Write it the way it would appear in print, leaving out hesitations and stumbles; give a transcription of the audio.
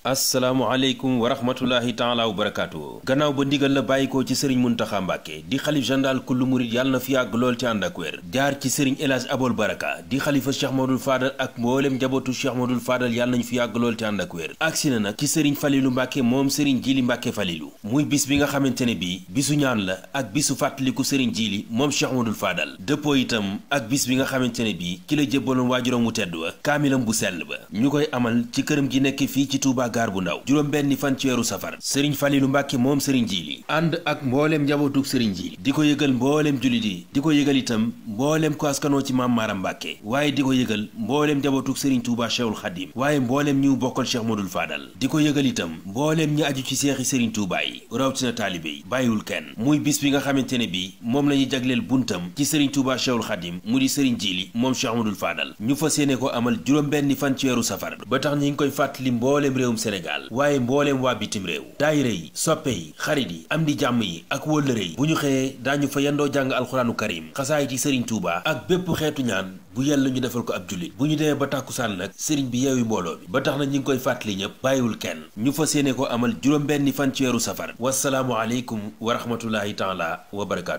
asalaamaaleykum wa rahmatullahi taala wa barakaatu. gannaaw ba ndigal la bàyyikoo ci sëriñ Muntaxa Mbàkke di xalif général kullu murid yàlla na fi yàgg lool ci ànd ak wér jaar ci sëriñ El Hadj Abol Baraka di xalifa Cheikh Modou Fadal ak mboolem njabootu Cheikh Modou Fadal yàlla nañu fi yàgg lool ci ànd ak wér agsi na nag ci sëriñ Falilu Mbàkke moom sëriñ Jili Mbàkke Falilu muy bis bi nga xamante ne bii bisu ñaan la ak bisu fàttaliku sëriñ Jili moom Cheikh Modou Fadal dëppoo itam ak bis bi nga xamante ne bii ci la jébbaloon waajuram mu tedd wa kaamilam bu sell ba ñu koy amal ci këram gi nekk fii ci Touba gaar bu ndaw benn fan ci weeru safar sëriñ Falilu Mbàkke moom sëriñ Jili ànd ak mbooleem njabootug sëriñ Jili di ko yëgal mbooleem jullit yi di ko yëgal itam mbooleem ko askanoo ci maam Maaram Mbàkke waaye di ko yëgal mbooleem njabootug sëriñ Tuuba Cheikhul Xadim waaye mbooleem ñi bokkal Cheikh Modou Fadal di ko yëgal itam mbooleem ñi aju ci seexi sëriñ Tuuba yi rawatina taalibe yi bàyyiwul kenn muy bis bi nga xamante ne bii moom la ñuy jagleel buntam ci sëriñ Tuuba Cheikhul Xadim mu di sëriñ Jili moom Cheikh Modou Fadal ñu fas yéene ko amal juróom-benni fan ci weeru safar ba tax ñi ngi koy fàttali mbooleem réewum Sénégal waaye mbooleem waa bitim réew daayira yi soppe yi xarit yi am di jàmm yi ak wóllëre yi bu ñu xëyee daañu fa yendoo jàng alxuraanu karim xasaayit yi sëriñ Tuuba ak bépp xeetu ñaan bu yàlla ñu defal ko ab jullit bu ñu demee ba tàkkusaan nag sëriñ bi yeewi mbooloo bi ba tax na ñi ngi koy fàttali ñëpp bàyyiwul kenn ñu fas yéene ko amal juróom-benni fan ci weeru safar wasalaamu aleykum wa rahmatullahi taala wa barakaatu